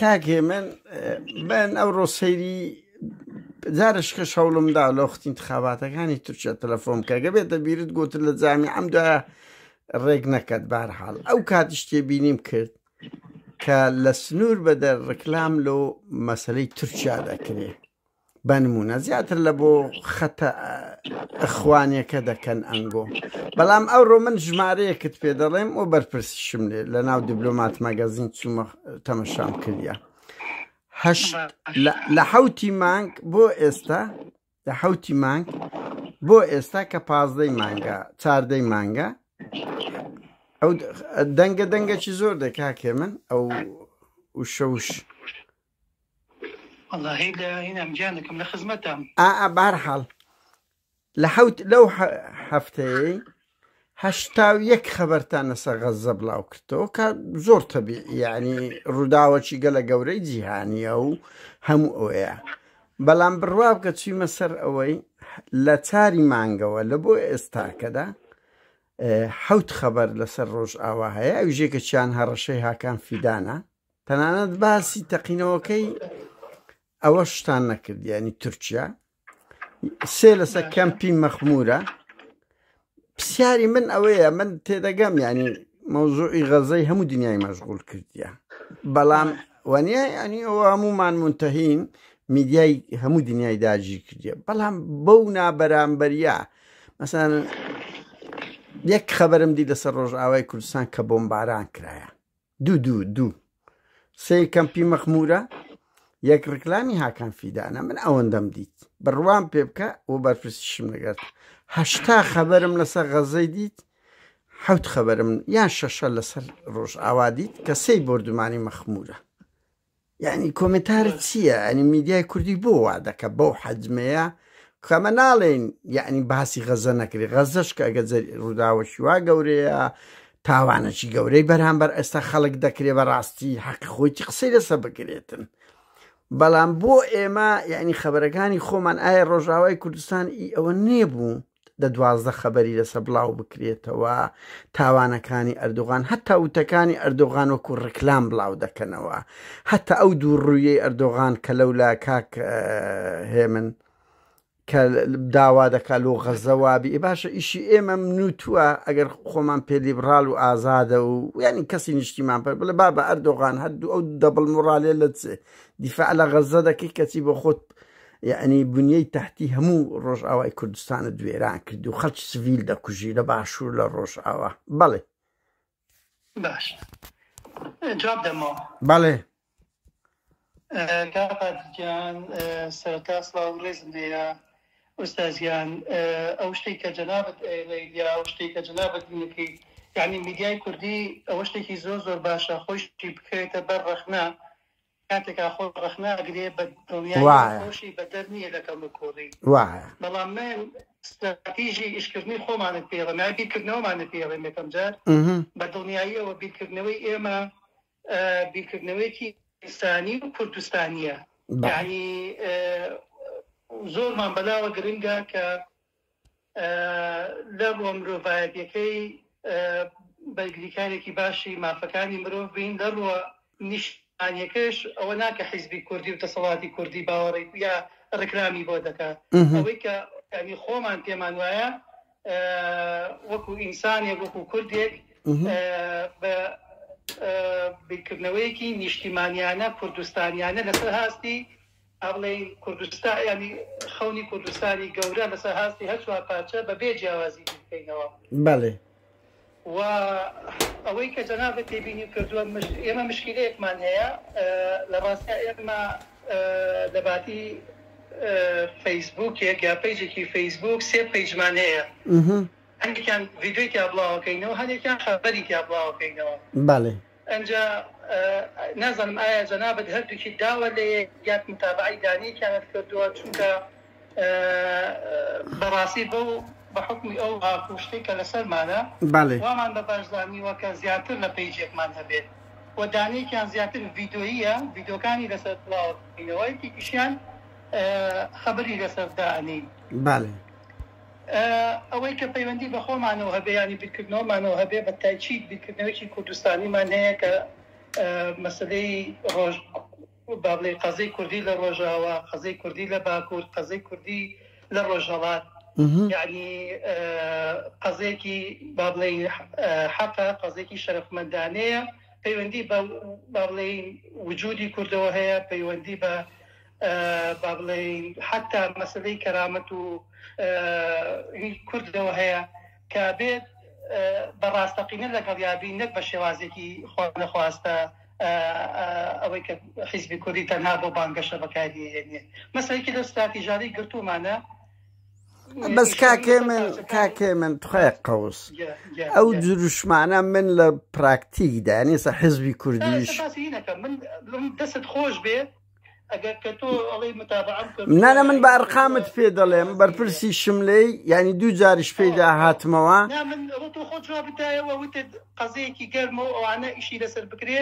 کاک هێمن من ئەوڕۆ سەیری جارشکە شەوڵم دا لە وەختی انتخاباتەکانی تورکیا تەلەفۆن بکە گە بێتە بیرت گوتت لە جامی ئەم دوایە ڕێک نەکەت بارحاڵ ئەو کاتیش تێبینیم کرد کە لە سنوور بەدەر ڕکلام لۆ مەسلەی تورکیا دەکرێ بە نمونە زیاتر لە بۆ خەتە ئەخوانیەکە دەکەن ئەنگۆ بەڵام ئەوڕۆ من ژمارەیەکت پێ دەڵێم و بەرپرسیشم لێ لە ناو دیبلۆمات مەگەزین چوومە تەمەشام کردیا هەشت لە حوتی مانگ بۆ ئێستا لە حوتی مانگ بۆ ئێستا کە پازدەی مانگە چاردەی مانگە ئەو دەنگە دەنگەکی زۆر دەکاکێ من ئەو وشەوش وەڵاهی لە هینام گیانەکەم لە خزمەتام. ئا ئا بەهەرحاڵ لە حەوت لەو هەفتەیەی 81 خەبەرتان لەسەر غەززە بڵاو کردەوە کە زۆر تەبیعی یعنی ڕووداوەکی گەلە گەورەی جیهانیە و هەموو ئەوەیە بەڵام بڕوا بکە چیمە سەر ئەوەی لە چاری مانگەوە لە بۆ ئێستاکەدا حەوت خەبەر لەسەر ڕۆژئاوا هەیە ئەوژێکە چیان هەڕەشەی هاکان فیدانە تەنانەت باسی تەقینەوەکەی ئەوە شتان نەکرد ینی تورکیا سێ لەسەر کەمپی مەخمورە پرسیاری من ئەوەیە من تێدەگەم ینی مەوزوعی غەزەی هەموو دنیای مەشغول کردیە بەڵام وەنیە ینی ئەوە هەمومان منتەهین میدیای هەموو دنیای داگیر کردیە بەڵام بەو نابەرامبەریە مەسەن یەک خەبەرم دی لەسەر ڕۆژئاوای کوردستان کە بۆمباران کرایە دوو دوو دوو سێ کەمپی مەخمورە یەک ڕکلامی هاکان فیدانە من ئەوەندەم دیت بڕوام پێ بکە و بەرپرسیشم لەگەرت هەشتا خەبەرم لەسەر غەزەی دیت حەوت خەبەرم یان شەشە لەسەر ڕۆژئاوا دیت کە سێی بۆردومانی مەخمورە یعنی کۆمنتارت چییە ئەنی میدیای کوردی بۆ وا دەکە بەو حەجمەیە کەمە ناڵێن یعنی باسی غەزە نەکری غەزەش کە ئەگە ڕووداوەشی وا گەورەیە تاوانەکی گەورەی بەرامبەر ئێستا خەڵک دەکرێ بە ڕاستی حەقی خۆیتی قسەی لەسە بکرێتن بەڵام بۆ ئێمە یعنی خەبەرەکانی خۆمان ئایا ڕۆژاوای کوردستان ئی ئەوە نێبوو دە 12 خەبەری لەسە بڵاو بکرێتەوە تاوانەکانی ئەردۆغان هەتا وتەکانی ئەردۆغان وەکو ڕکلام بڵاو دەکەنەوە هەتا ئەو دوو ڕوویەی ئەردۆغان کە لەولا کاک هێمن کە داوا دەکا لۆ غەزە وابی ئێ باشە ئیشی ئێمە منوتووە ئەگەر خۆمان پێ لیبرال و ئازادە و یعنی کەسی نیشتیمان پەر بڵێ بابە ئەردۆغان هەردوو ئەو دەبڵ موڕالێ لە چێ دیفاع لە غەزە دەکەی کەچی بۆ خۆت یعنی بنیەی تحتی هەموو ڕۆژئاوای کوردستانت وێران کرد و خەڵکی سڤیل دەکوژی لە باشوور لە ڕۆژئاوا بەڵێ باش جواب دەمەوە. بەڵێ. کاک قادر گیان سەرەتا سڵاو و ڕێزم هەیە ئوستاز گیان ئەو شتەی کە جەنابت ئەیڵێیت یا ئەو شتەی کە جەنابت دینەکەی یانی میدیای کوردی ئەوە شتێکی زۆر زۆر باشە خۆیشی بکەوێتە بەر ڕەخنە کاتێکا خۆ ڕەخنە ئەگرێ بە دڵنیاییەوە وایە. خۆشی بەدەر نییە لە کەموکوڕی وایە. بەڵام من ستراتیژی ئیشکردنی خۆمانت پێ ئەڵێم یانی بیرکردنەوەمانت پێ ئەڵێم یەکەم جار ئه. بە دڵنیاییەوە بیرکردنەوەی ئێمە بیرکردنەوەیەکی ئینسانی و کوردستانییە بەڵێ. یانی زۆرمان بەلاوە گرنگە کە لە ڕووە مرۆڤایەتیەکەی بەرگریکارێکی باشی مافەکانی مرۆڤ بین، لە ڕووە نیشتمانیەکەش ئەوە نا کە حیزبی کوردی و دەسەڵاتی کوردی باوەڕی یا ڕیکلامی بۆ دەکا، ئەوەی کە یانی خۆمان پێمان وایە وەکو ئینسانێک وەکو کوردێک بە بیرکردنەوەیەکی نیشتیمانیانە کوردستانیانە لەسەر هاستی با بڵێین کوردستان یانی خەونی کوردستانی گەورە لەسەر هاستی هەر چوار پارچە بە بێ جیاوازی بیر بکەینەوە. بەڵێ. و ئەوەی کە جەنابت تێبینی کردووە مش ئێمە مشکیلەیەکمان هەیە لە ڕاستیا ئێمە لە باتی فەیسبووکێک یا پەیجێکی فەیسبووک سێ پەیجمان هەیە هەندێکیان ڤیدیۆی تیا بڵاوەکەینەوە هەندێکیان خەبەری تیا بڵاوەکەینەوە. بەڵێ. ئەنجا نازانم ئایا جەنابت هەردووکیت داوە لە یەک یان متابەعەی دانەیەکیانت کردووە چونکە بەڕاستی بەو بە حوکمی ئەو هاک و شتەی کە لەسەرمانە بەڵێ. وامان بە باش زانیوە کە زیاتر لە پەیجێکمان هەبێت و دانەیەکیان زیاتر ڤیدۆییە ڤیدۆکانی لەسەر بڵاوەکەینەوە یەکێکیشیان خەبەری لەسەر دائەنێین. بەڵێ. ئەوەی کە پەیوەندی بە خۆمانەوە هەبێ یانی بیرکردنەوەمانەوە هەبێ بە تایچیت بیرکردنەوەیەکی کوردستانیمان هەیە کە مەسەلەی ڕۆژ با بڵێ قەزەی کوردی لە ڕۆژاوا، قەزەی کوردی لە باکوور، قەزەی کوردی لە ڕۆژهەڵات، یعنی قەزێکی با بڵێ حەقە، قەزێکی شەرەفمەندانەیە، پەیوەندی بە با بڵێین وجودی کوردەوە هەیە، پەیوەندی بە با بڵێین حتا مەسلەی کەرامەت و کوردەوە هەیە کە بێت بە ڕاستەقینە لەگەڵ یابی نەک بە شێوازێکی خوا نەخواستە ئەوەی کە حیزبی کوردی تەنها بۆ بانگەشە بەکاری هێنێ. مەسەلەیەکی لەو ستراتیژانەی گرتوومانە. بەس کاکێ من کاکێ من تخوای قەوس ئەو دروشمانە من لە پراکتیکدا یعنی ئێستا حزبی کوردیش من دەست خۆش بێ ئەگەر کە تۆ ئەڵێی متابعەم کردووە نا نا من بە ئەرقامت پێ دەڵێم بەرپرسی شملەی یعنی دوو جاریش پێیدا هاتمەوە. نا من ئەوە تۆ خۆت جوابت دایەوە وتت قەزەیەکی گەرمە و ئەوانە ئیشی لەسەر بکرێ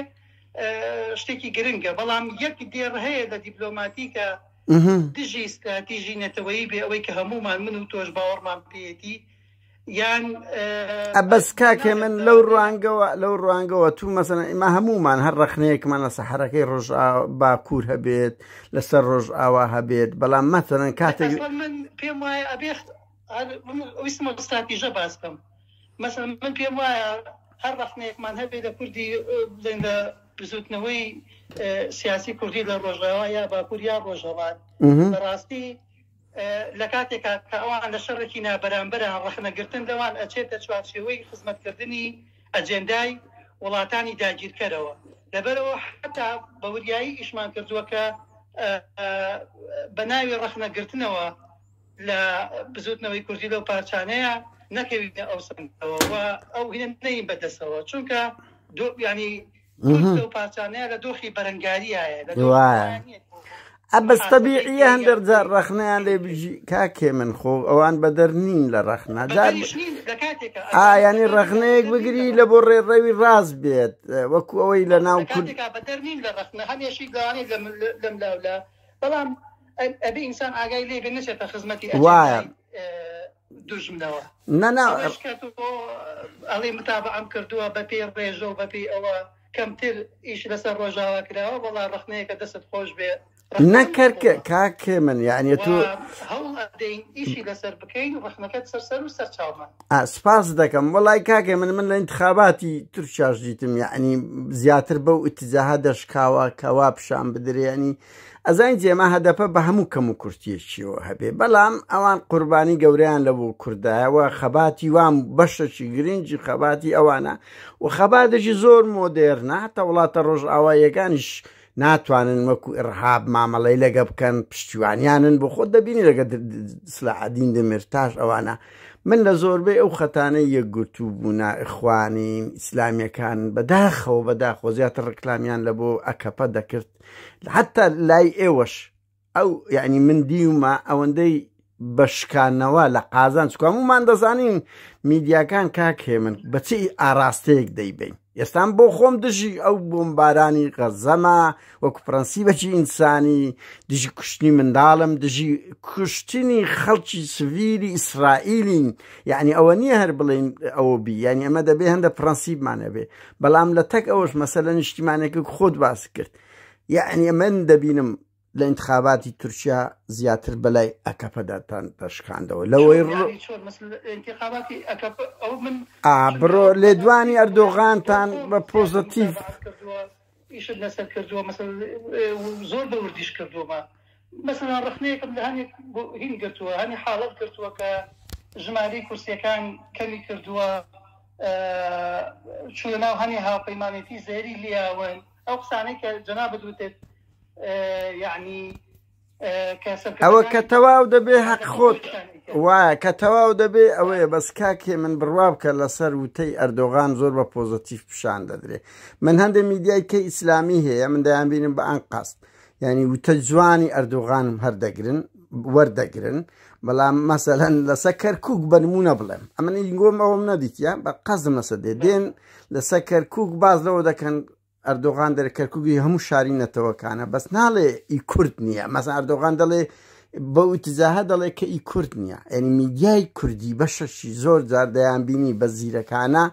شتێکی گرنگە بەڵام یەک دێڕ هەیە لە دیپلۆماتیکە دژی ستراتیژی نەتەوەیی بێ ئەوەی کە هەموومان من و تۆش باوەڕمان پێیەتی یان بەس کاکێ من لەو ڕوانگەوە لەو ڕوانگەوە تو مەسەن ئیمە هەمومان هەر ڕخنەیەکمان لە سەحرەکەی ڕۆژ باکوور هەبێت لەسەر ڕۆژ ئاوا هەبێت بەڵام مەتەرەن کاتێک من پێم وایە ئەبێ ویستمە ستراتیژە باس بکەم مەسەن من پێم وایە هەر ڕخنەیەکمان هەبێت لە کوردی بڵێن لە بزوتنەوەی سیاسی کوردی لە ڕۆژاوا یا باکوور یا ڕۆژهەڵات بەڕاستی لە کاتێکا کە ئەوان لە شەڕێکی نابەرامبەران، ڕەخنەگرتن لەوان ئەچێتە چوارچێوەی خزمەتکردنی ئەجێندای وڵاتانی داگیرکەرەوە. لەبەرئەوە حەتا بە وریایی ئیشمان کردووە کە بە ناوی ڕەخنەگرتنەوە لە بزووتنەوەی کوردی لەو پارچانەیە نەکەوینە ئەو سەنگەوە و ئەو هینە نەین بە دەستەوە، چونکە یانی کورد لەو پارچانەیە لە دۆخی بەرەنگاریایە لە دۆخی وایە وایە نییە ئە بەس محاسبەی تەبیعیە پێ هەندێک یان جار ڕەخنەیان لێ بژی کاکێ من خۆ ئەوان بەدەر نین لە ڕەخنە جار بەدەریش نین لە کاتێکا ئا ئەزانم یانی بەدەر نین ڕەخنەیەک بەدەر نین لە بگری لە ڕەخنە بۆ ڕێڕەوی ڕاست بێت وەکو ئەوەی لە ناو لە کورد کاتێکا بەدەر نین لە ڕەخنە هەنێشی لەوانەیە لەم لەم لاولا بەڵام ئەبێ ئینسان ئاگای لێ بێ نەچێتە خزمەتی وایە ئەجێندای دوژمنەوە نا نا ئەوەش کە تۆ ئەڵێی متابعەم کردووە بەپێی ڕێژە و بەپێی ئەوە کەمتر ئیش لەسەر ڕۆژاوا کراوە وەڵا ڕەخنەیەکە دەستت خۆش بێ نەک ڕەخنەم هەر قبوڵە کاک هێمن یعنی و تۆ هەوڵ ئەدەین ئیشی لەسەر بکەین ڕەخنەکەت سەر سەر و سەر چاومان. سپاست دەکەم وەڵای کاک هێمن من لە ئینتخاباتی تورکیاش دیتم یعنی زیاتر بەو ئیتجاهە دەشکاوە کە وا پیشان بدرێ یعنی ئەزانی جێما هەدەپە بە هەموو کەم و کورتیەکیەوە هەبێ بەڵام ئەوان قوربانی گەورەیان لە بۆ کوردایەوە خەباتی وام بەشەکی گرنگی خەباتی ئەوانە و خەباتێکی زۆر مۆدێرنە هەتا وڵاتە ڕۆژئاواییەکانیش ناتوانن وەکو ئڕهاب مامەڵەی لەگە بکەن پشتیوانیانن بۆ خۆت دەبینی لەگە سلاحەدین دەمیرتاش ئەوانە من لە زۆربەی ئەو خەتانەی یەکگرتوو بوونا ئیخوانین ئیسلامیەکان بەداخەوە بەداخەوە زیاتر ڕکلامیان لە بۆ ئەکەپە دەکرد حتا لای ئێوەش ئەو یعنی من دیومە ئەوەندەی بە شکانەوە لە قازان چکە هەمومان دەزانین میدیاکان کاک هێمن بە چی ئاراستەیەک دەیبین ئێستان بۆ خۆم دژی ئەو بۆمبارانی غەزەمە وەکو پرەنسیبەکی ئینسانی دژی کوشتنی منداڵم دژی کوشتنی خەڵکی سڤیلی ئیسرائیلین یعنی ئەوە نییە هەر بڵین ئەوە بی یعنی ئەمە دەبێ هەندە پرەنسیبمان هەبێ بەڵام لە تەک ئەوەش مەسەلە نیشتیمانێکە خۆت باس کرد یعنی من دەبینم لە ئینتخاباتی تورکیا زیاتر بەلای ئەکەپەداتان دەشکاندەوە لەوەی بڕۆ لێدوانی ئەردۆغانتان بە پۆزەتیڤ ئیشت لەسەر کردووە مەسەل زۆر بە وردیش کردوومە مەسەلەن ڕەخنەیەکم لە هەنێک هین گرتووە هەنێ حاڵەت گرتووە کە ژمارەی کورسیەکان کەمی کردووە چووە ناو هەنێ هاوپەیمانێتی زێری لیاون ئەو قسانەی کە جەنابت وتت یعنی ئەوە کە تەواو دەبێ هەق خۆت وایە کە تەواو دەبێ ئەوەیە بەس کاکێ من بڕوا بکە لەسەر وتەی ئەردۆغان زۆر بە پۆزەتیف پیشان دەدرێ من هەندێک میدیای کە ئیسلامی هەیە من دەیان بینم بە ئەنقەست یعنی وتە جوانی ئەردۆغانم هەردەگرن وەردەگرن بەڵام مەسەلەن لەسەر کەرکک بە نمونە بڵێم ئەمن ئینگۆم ئەوم نەدیتە بە قەزم لەسەر دێ دێن لەسەر کەرکک باز لەوە دەکەن ئەردۆغان دەرێ کەرکوکی هەموو شاری نەتەوەکانە بەس ناڵێ ئی کورد نییە مەسا ئەردۆغان دەڵێ بەو ئیتجاهە دەڵێ کە ئی کورد نییە یعنی میدیای کوردی بەشەشی زۆر جار دەیان بینی بە زیرەکانە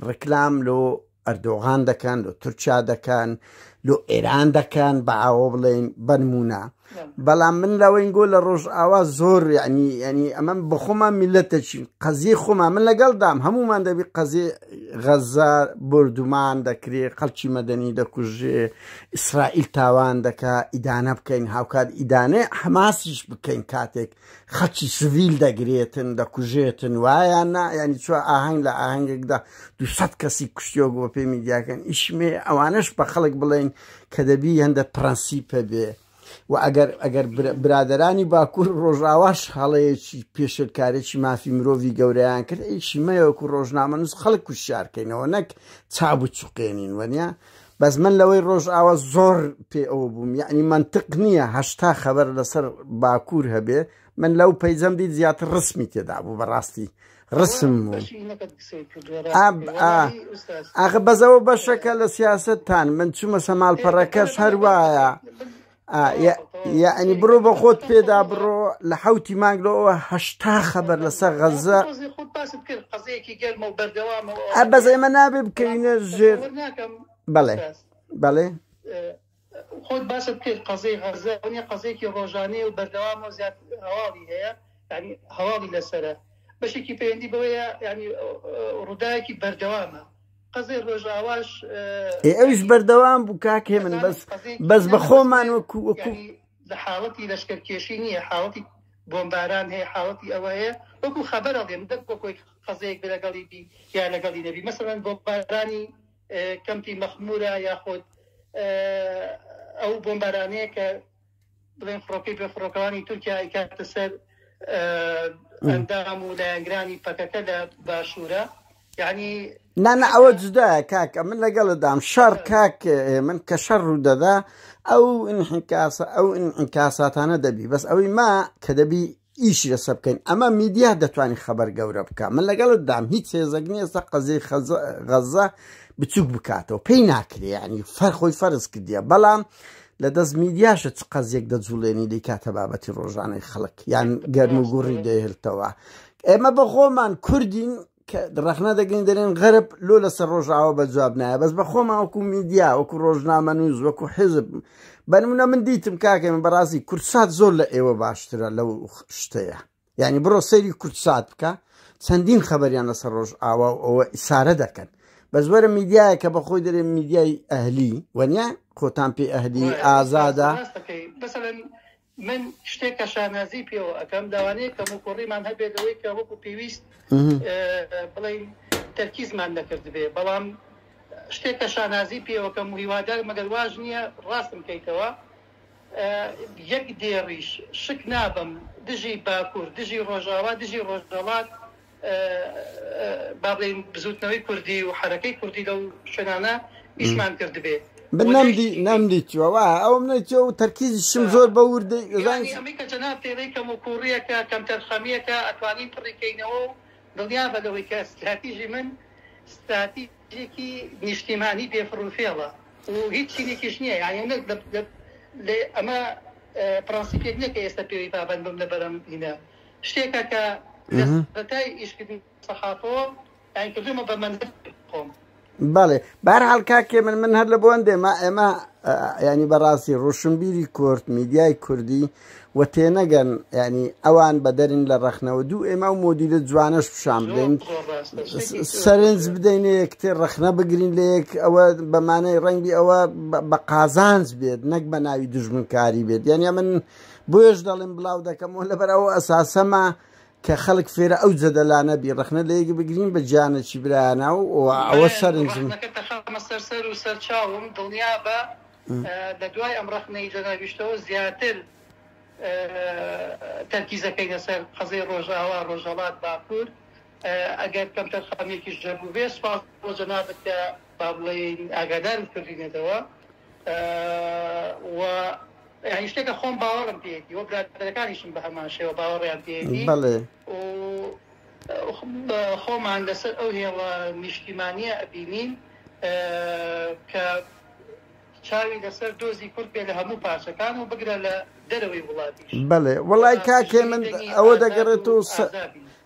ڕکلام لۆ ئەردۆغان دەکەن، لۆ تورکیا دەکەن، لۆ ئێران دەکەن، بە ئاوە بڵێین بەنمونە. بەڵام من لەوەینگۆ لە ڕۆژئاوا زۆر یعنی یعنی ئەمە بەخۆمان میلەتەکی قەزیەی خۆمان من لەگەڵدام هەمومان دەبی قەزیەی غەزە بۆردومان دەکرێ خەڵکی مەدەنی دەکوژێ ئیسرائیل تاوان دەکا ئیدانە بکەین هاوکات ئیدانەی حەماسیش بکەین کاتێک خەڵکی سڤیل دەگرێتن دەکوژێتن وایان نا یعنی چوە ئاهەنگ لە ئاهەنگێکدا 200 کەسی کوشتیەوە بۆ پێی میدیاکەن ئیشمێ ئەوانەش بە خەڵک بڵێن کە دەبی هەندە پرەنسیپە بێ و ئەگەر ئەگەر برادەرانی باکوور ڕۆژاواش هەڵەیەکی پێشێلکارێکی مافی مرۆڤی گەورەیان کرد ئیشی مەیەوەکو ڕۆژنامەنووس خەڵک کوشیارکەینەوە نەک چاو بچوقێنین وەنیە بەس من لەوەی ڕۆژئاوا زۆر پێ ئەوە بووم یعنی منطق نییە 80 خەبەر لەسەر باکوور هەبێ من لەو پەیجەم دیت زیاتر ڕسمی تێدا بوو بەڕاستی ڕسم بوو ئاخە بەزەوە بەشەکە لە سیاستتان من چوومە سە ماڵپەڕەکەش هەر وایە یعنی بڕۆ بە خۆت پێدا بڕۆ لە حوتی مانگ لەوە 80 خەبەر لەسەر غەزە بەس ئێمە نابێ بکەوینە ژێر بەڵێ بەڵێ خۆت باست کرد قەزەی غەزە نیە قەزێکی ڕۆژانەیە و بەردەوامە و زیاد هەواڵی هەیە یعنی هەواڵی لەسەرە بەشێکی پەیوەندی بەوەیە یعنی ڕووداوێکی بەردەوامە قەزەی ڕۆژئاواش ئێ ئەویش بەردەوام بوو کاک هێمن بەس بەس بە خۆمان وەکو وەکو لە حاڵەتی لەشکرکێشی نییە حاڵەتی بۆمباران هەیە حاڵەتی ئەوە هەیە وەکو خەبەر ئەڵێم دەک وەکۆی قەزەیەک بێ لەگەڵی بی یا لەگەڵی نەبی مەسەلەن بۆمبارانی کەمپی مەخمورە یاخود ئەو بۆمبارانەیە کە بڵێن فڕۆکەی بێفڕۆکەوانی تورکیا ئەیکاتە سەر ئەندام و لایەنگرانی پەکەکە لە باشوورە یعنی نا نا ئەوە جودایە کاکە من لەگەڵتدام شەڕ کاک من کە شەڕ ڕوو دەدا ئەو انحکاسە ئەو انعکاساتانە دەبی بەس ئەوەی ما کە دەبی ئیشی لەسەر بکەین ئەمە میدیا دەتوانین خەبەر گەورە بکە من لەگەڵت دام هیچ هێزێک نییە ئێستا قەزیەی غەزە بچووک بکاتەوە پێی ناکرێ ینی فەر خۆی فەرز کردیە بەڵام لە دەست میدیاشە چ قەزیەک دەجوڵێنی دەیکاتە بابەتی ڕۆژانەی خەڵک یان گەرم و گوڕی دەهێلتەوە ئێمە بە خۆمان کوردین کە ڕەخنە دەگرین دەرێن غەرب لۆ لەسەر ڕۆژئاوا بە جواب نایە بەس بە خۆمان وەکو میدیا وەکو ڕۆژنامەنووس وەکو حیزب بەنمونە من دیتم کاکە من بەڕاستی کوردسات زۆر لە ئێوە باشترە لەو شتەیە یعنی بڕۆ سەیری کوردسات بکە چەندین خەبەریان لەسەر ڕۆژئاوا و ئەوە ئیسارە دەکەن بەس وەرە میدیایە کە بەخۆی دەرێ میدیای ئەهلی وەنیە خۆتان پێ ئەهلی ئازادە من شتێک کە شانازی پێوە ئەکەم لەوانەیە کەموکوڕیمان هەبێت لەوەی کە وەکو پێویست بڵێین تەرکیزمان نەکردبێ بەڵام شتێک کە شانازی پێوەکەم و هیوادارم مەگەر واش نییە ڕاستم کەیتەوە یەک دێڕیش شک نابەم دژی باکوور دژی ڕۆژاوا دژی ڕۆژهەڵات با بڵێین بزووتنەوەی کوردی و حەرەکەی کوردی لەو شوێنانە ئیشمان کردبێ من نەمدی نەمدیتوە وا ئەوم نەیتوە و تەرکیزیشم زۆر بە وردەی یانی ئەمەی کە جەناب تێڵێی کەموکووڕییەکە کەمتەرخەمییەکە ئەتوانین پڕی کەینەوە و دڵنیابە لەوەی کە ستراتیژی من ستراتیژێکی نیشتیمانی بێ فڕوفێڵە و هیچ چینێکیش نییە یانی نەک لە ئەمە پرەنسیپێک نییە کە ئێستا پێوەی پابەند بم لەبەر ئەم هینە شتێکە کە لە سەرەتای ئیشکردنی سەحافەوە یانی کردوومە بە مەنهەج خۆم. بەڵێ بەهەرحاڵ کاک هێمن من هەر لە بۆ هەندێ ما ئێمە ینی بەڕاستی ڕۆشنبیری کورد میدیای کوردی و تێنەگەن ینی ئەوان بەدەرن لە ڕەخنەوە دوو ئێمە و مۆدیلە جوانەش پیشان بدەین سەرنج بدەینە یەکتر ڕەخنە بگرین لە یەک ئەوە بەمانەی ڕەنگی ئەوە بە قازانج بێت نەک بە ناوی دژمنکاری بێت یعنی من بۆیەش دەڵێم بڵاو دەکەمەوە لەبەر ئەو ئەساسەمە کە خەڵک فێرە ئەو جەدەلانە بی ڕەخنە لە یەک بگرین بە گیانەکی برایانە و ئەوە سەرنجم. ڕەخنەکەت دەخەمە سەر سەر و سەر چاوم دڵنیابە لە دوای ئەم ڕەخنەی جەنابیشتەوە زیاتر تەرکیز ئەکەینە سەر قەزەی ڕۆژئاوا ڕۆژهەڵات باکوور ئەگەر کەمتەرخەمیەکیش هەبووبێ سوپاس بۆ جەنابت کە با بڵێین ئاگادارت کردینێتەوە و یانی شتێکە خۆم باوەڕم پێیەتی وە برادەرەکانیشم بە هەمان شێوە باوەڕیان پێیەتی بەڵێ و خۆمان لەسەر ئەو هێڵە نیشتیمانیە ئەبینین کە چاوی لەسەر دۆزی کورد بێ لە هەموو پارچەکان و بگرە لە دەرەوەی وڵاتیش بەڵێ وەڵای کاک هێمن ئەوە دەگەڕێتەوە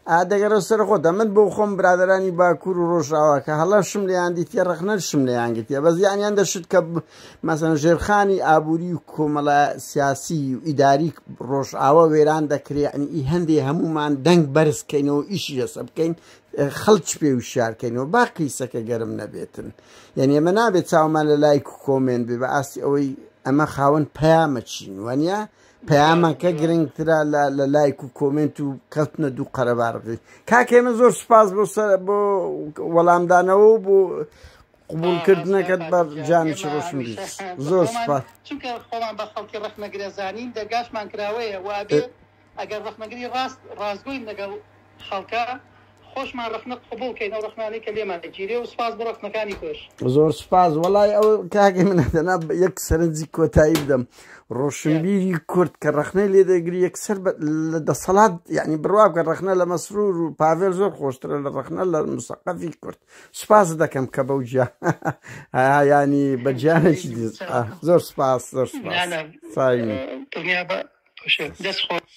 ئا دەگەڕێ سەر خۆتە من بۆ خۆم برادەرانی باکوور و ڕۆژئاوا کە هەڵەشم لێیان دیتیە ڕەخنەشم لێیان گرتیە بەس یانیان دەشت کە مەسەن ژێرخانی ئابووری و کۆمەڵە سیاسی و ئیداری ڕۆژئاوا وێران دەکرێ یعنی ئی هەندێ هەمومان دەنگ بەرز کەینەوە ئیشی لەسە بکەین خەڵک پێ وشارکەینەوە با قیسەکە گەرم نەبێتن یعنی ئێمە نابێت چاومان لە لایک و کۆمێنت بێ بە ئاستی ئەوەی ئەمە خاوەن پەیامە چین وانە پەیامەکە گرنگترە لە لە لایک و کۆمێنت و کەوتنە دوو قەرەباڵغی کاک هێمن زۆر سوپاس بۆ سەر بۆ وەڵامدانەوە و بۆ قبوڵکردنەکەت بە جانێکی ڕۆشنبیر زۆر سوپاس. چونکە خۆمان بە خەڵکی ڕەخنەگرەزانین دەرگاشمان کراوەیە و ئەبێ ئەگەر ڕەخنەگری ڕاست ڕاستگۆین لەگەڵ خەڵکا خۆشمان ڕەخنە قبوڵ کەین ئەو ڕەخنانەی کە لێمان ئەگیرێ و سوپاس بۆ ڕەخنەکانی تۆش. زۆر سوپاس وەڵای ئەو کاکەی من تەنها یەک سەرنجی کۆتایی بدەم ڕۆشنبیری کورد کە ڕەخنەی لێ دەگری یەکسەر لە دەسەڵات یعنی بڕوا بکە ڕەخنە لە مەسرور و پاڤێل زۆر خۆشترە لە ڕەخنە لە مسەقەفی کورد سوپاس دەکەم کە بەو گیا ینی بە گیانێکی زۆر سوپاس زۆر سوپاس دڵنیا بە دەست خۆش.